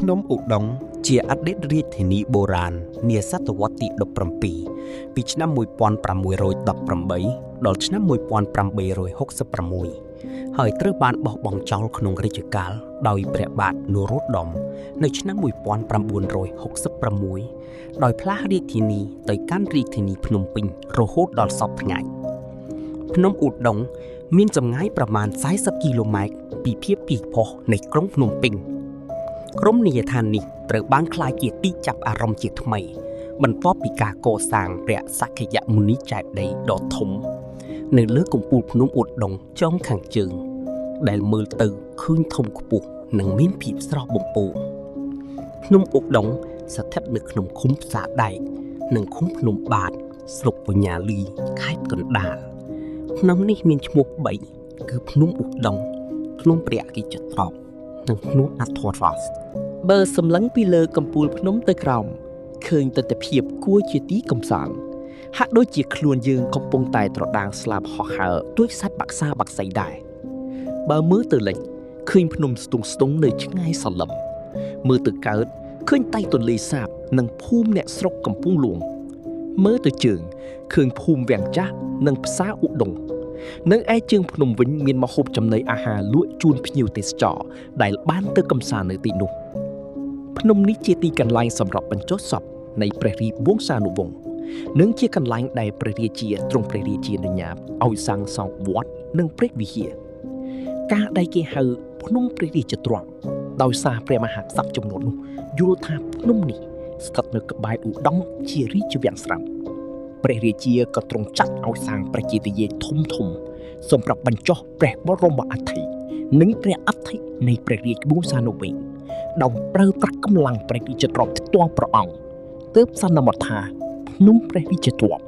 ភ្នំឧដុង្គជាអតីតរាជធានីបុរាណនាសតវត្សទី17ពីឆ្នាំ1618ដល់ឆ្នាំ1866ហើយត្រូវបានបោះបង់ចោលក្នុងរជ្ជកាលដោយព្រះបាទនរោត្តមនៅឆ្នាំ1966ដោយផ្លាស់រាជធានីទៅកាន់រាជធានីភ្នំពេញរហូតដល់សព្វថ្ងៃភ្នំឧដុង្គមានចម្ងាយប្រមាណ40គីឡូម៉ែត្រពីភាពពីផុសនៃក្រុងភ្នំពេញរមណីយដ្ឋាននេះត្រូវបានក្លាយជាទីចាប់អារម្មណ៍ជាថ្មីបន្ទាប់ពីការកសាងព្រះសក្យមុនីចេតិយដ៏ធំនៅលើកំពូលភ្នំឧដុង្គចុងខាងជើងដែលមើលទៅឃើញធំខ្ពស់និងមានភាពស្រស់បំពងភ្នំឧដុង្គស្ថិតនៅក្នុងឃុំផ្សារដែកនិងឃុំភ្នំបាតស្រុកពញាលីខេត្តកណ្ដាលភ្នំនេះមានឈ្មោះ3គឺភ្នំឧដុង្គភ្នំព្រះរាជទ្រព្យនិងភ្នំអធររសបើសម្លឹងពីលើកំពូលភ្នំទៅក្រោមឃើញទិដ្ឋភាពគួរជាទីកំសាន្តហាក់ដូចជាខ្លួនយើងកំពុងតែត្រដាងស្លាបហោះហើរដូចសត្វបក្សាបក្សីដែរបើមើលទៅលិចឃើញភ្នំស្ទុងស្ទុងនៅឆ្ងាយសលឹមមើលទៅកើតឃើញតៃទន្លេសាបនិងភូមិអ្នកស្រុកកំពង់លួងមើលទៅជើងឃើញភូមិវាំងចាស់និងផ្សារឧដុង្គនៅឯជើងភ្នំវិញមានម្ហូបចំណីអាហារលក់ជូនភ្ញៀវទេសចរដែលបានទៅកំសាន្តនៅទីនោះភ្នំនេះជាទីកន្លែងសម្រាប់បញ្ចុះសពនៃព្រះរាជវង្សានុវង្សនិងជាកន្លែងដែលព្រះរាជាទ្រង់ព្រះរាជានុញ្ញាតឲ្យសាងសង់វត្តនិងព្រះវិហារការដែលគេហៅភ្នំព្រះរាជទ្រព្យដោយសារព្រះមហាក្សត្រចំនួននោះយល់ថាភ្នំនេះស្ថិតនៅក្បែរឧដុង្គជារាជវាំងស្រាប់ព្រះរាជាក៏ទ្រង់ចាត់ឲ្យសាងព្រះចេតិយធំធំសម្រាប់បញ្ចុះព្រះបរមអដ្ឋិនិងព្រះអដ្ឋិនៃព្រះរាជវង្សានុវង្សដោយប្រើប្រាស់កម្លាំងព្រះរាជទ្រព្យផ្ទាល់ព្រះអង្គទើបសន្មតថាភ្នំព្រះរាជទ្រព្យ